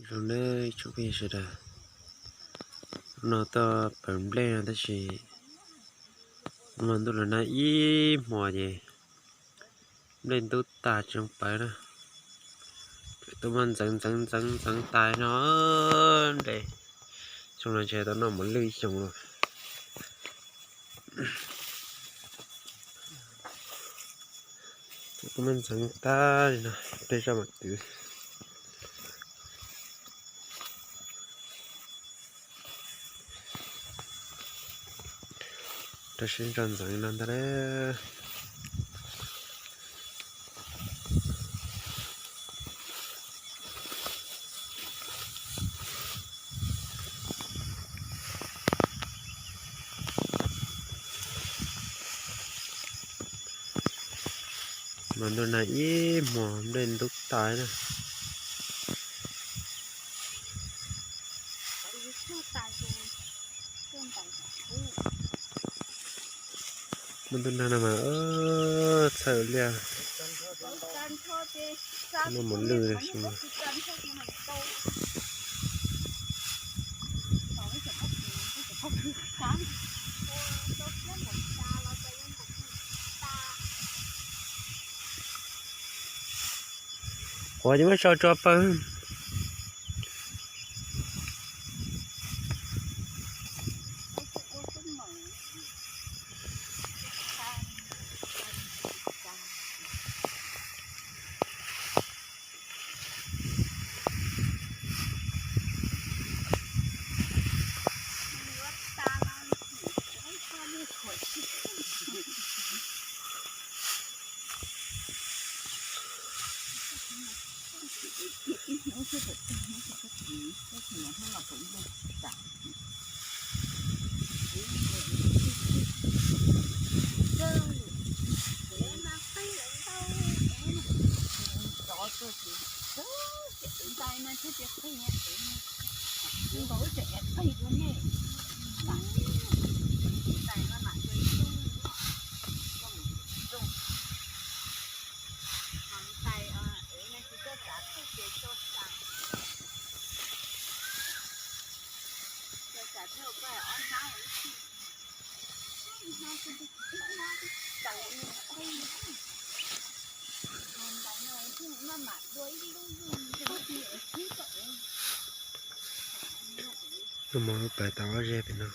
Zoo nawb tsoom phooj ywg sawv daws, hnub no tuaj pawv nplej no tab sis hnub no ntuj los nag ib hmos ces nplej ntub tag tsis zoo pawv na. Tuaj muab ntxeev ntxeev ntxeev ntxeev tas no nplej, xyoo no ntshe tau noj mos lwj ib xyoos lawm. Tuaj muab ntxeev tag li no, tej zaj mam twv. Rau siab ntso ntxeev no ntag lauj. Mas ntuj nag ib hmos nplej ntub tas na. Muaj ntuj nag no mas txhawj liaj, muaj mos lwj li xyoo no. Quav ces muab sau tso pawg. Noj mov lub pais tau ob zeg pem no.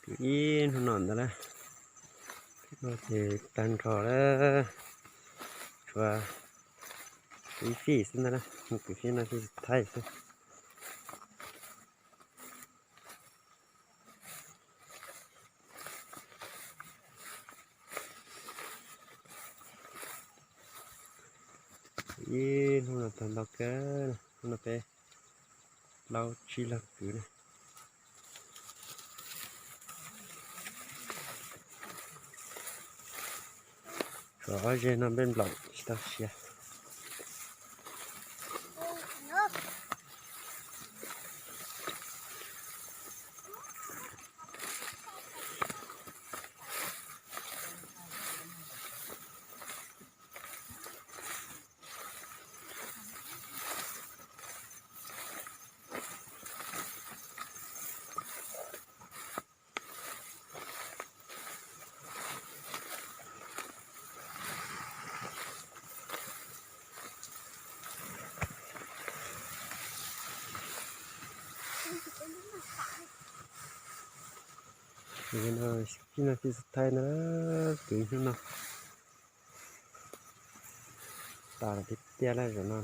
Kwv ib hnub no ntag na, no ces tag nrho lawm, tshuav ib fij xwb ntag na, mus kwv fij no fij thaij xwb. Ib hnub no tag ntau kawg, hnub no peb plaub tsib leeg kwv na. Tshuav ob zeg no npej nplaum tsis tau siav. Fij no fij xav thaij ntag, kwv hnub no tas tiag tiag lawm zaum no.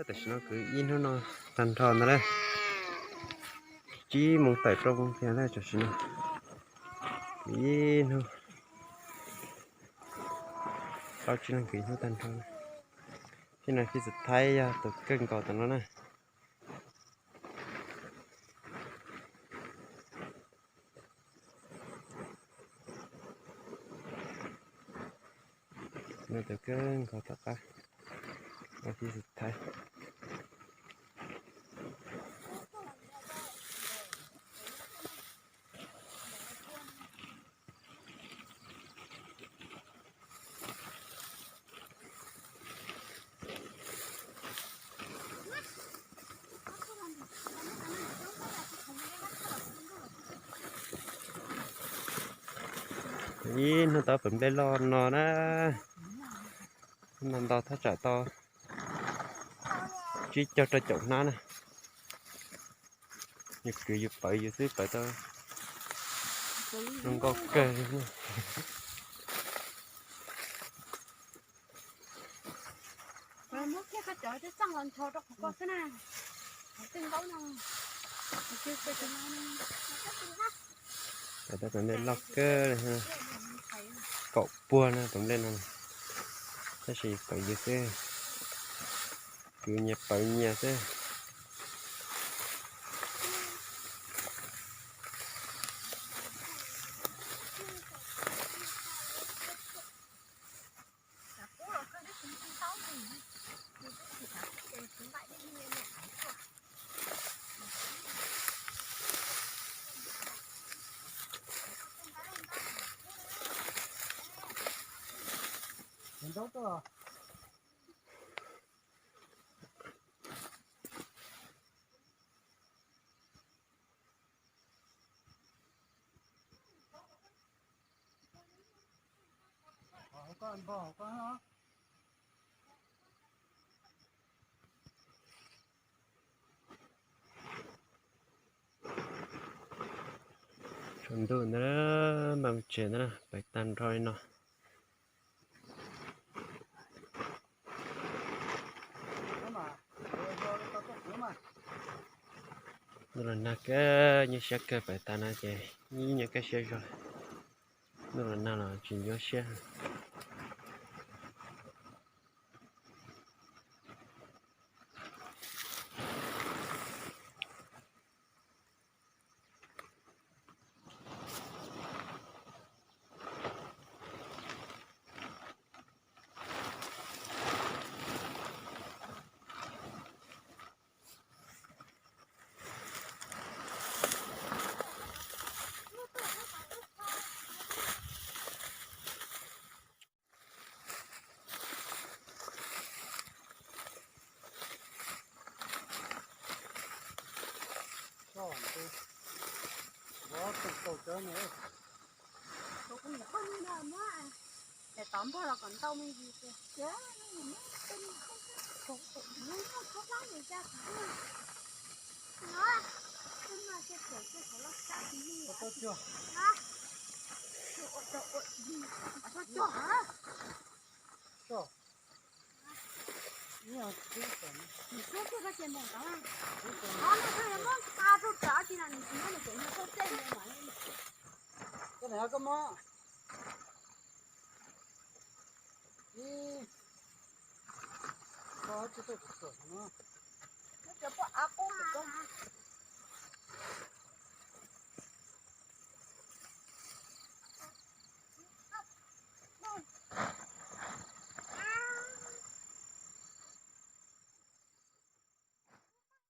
Tam sim no kwv ib hnub no tag nrho ntag na, tsib moos tawm rau moos tiag na tam sim no. Kwv ib hnub, plaub tsib leeg kwv ib hnub tag nrho. Fij no fij xav thaij yog tus kawg nkaus tom no na. No tus kawg nkaus tom qab, no fij xav thaij. Ib hnub tau pawg nplej loj no na, no ntau thaj tsam tau tsib caug rau caum hnab na. Yus kwv yus pawv yus xwb pawv tau zoo nkauj kawg li na. Pawv tau pawg nplej loj kawg li, kaum puag na pawg nplej no, tab sis pawv yus xwb, kwv nyias pawv nyias xwb. Tsaus ntuj ntawd, npaj mus tsev ntawd, pawv tag nrho li no. Ntuj los nag kawg, nyuaj siab kawg, pawv tas no ces ib nyuag kaj siab zog. Ntuj los nag los tsis nyuaj siab. Koj niam koj mob. Ib, koj tsis tau txhuam no. Cov poj av qub koj.